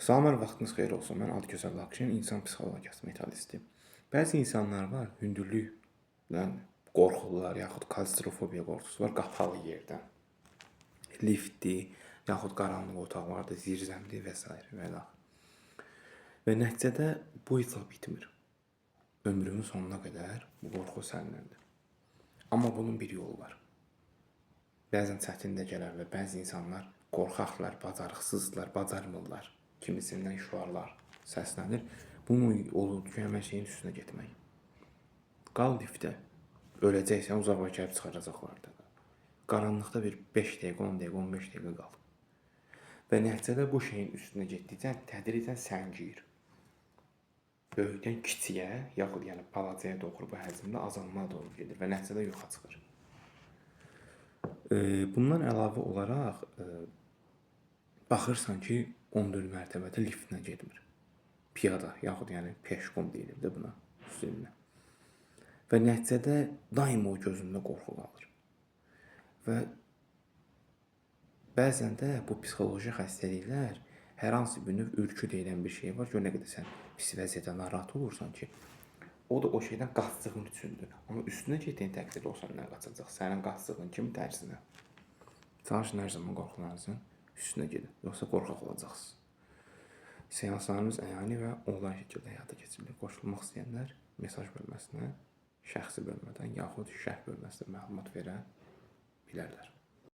Salam, hər vaxtınız xeyir olsun. Mən Adıgözəl Lakşin, insan psixologiyası metodisti. Bəzi insanlar var, hündürlüklə qorxurlar, yaxud klaustrofobiya qorxusu var qapalı yerdən. Liftdir, yaxud qaranlıq otaqlarda, zirzəmdir və sairə və ilaxır. Və nəticədə bu heç vaxt bitmir. Ömrünün sonuna qədər bu qorxu səndəndir. Amma bunun bir yolu var. Bəzən çətin də gələr və bəzi insanlar qorxaqlar, bacarıqsızdırlar, bacarmırlar. Kimisindən şüarlar səslənir. Bunun yolu həmən şeyin üstünə getmək. Qal liftdə. Öləcəksən, uzaq və gəlib çıxaracaqlar da. Qaranlıqda bir 5 dəqiqə, 10 dəqiqə, 15 dəqiqə qal. Və nəticədə bu şeyin üstünə getdikcə tədricən səngiyir. Böyükdən kiçiyə, yaxud yəni balacaya doğru bu həcmdə azalma doğru gedir və nəticədə yoxa çıxır. Bundan əlavə olaraq baxırsan ki, 14 mərtəbədə liftlə getmir. Piyada, yaxud yəni peşkom deyilir də buna xüsusilə. Və nəticədə daima o gözündə qorxu qalır. Və bəzən də bu psixoloji xəstəliklər hər hansı bir növ ürkü deyilən bir şey var. Gör nə qədər sən pis vəziyyətdə narahat olursan ki, o da o şeydən qaçdığın üçündür. Amma üstünə getdiyin təqdirdə o səndən qaçacaq. Sənin qaçdığın kimi tərsinə. Çalışın hər zaman qorxularınızın üstünə gedin. Yoxsa qorxaq olacaqsınız. Seanslarımız əyani və onlayn şəkildə həyata keçirilir. Qoşulmaq istəyənlər mesaj bölməsinə, şəxsi bölmədən yaxud şərh bölməsinə məlumat verə bilərlər.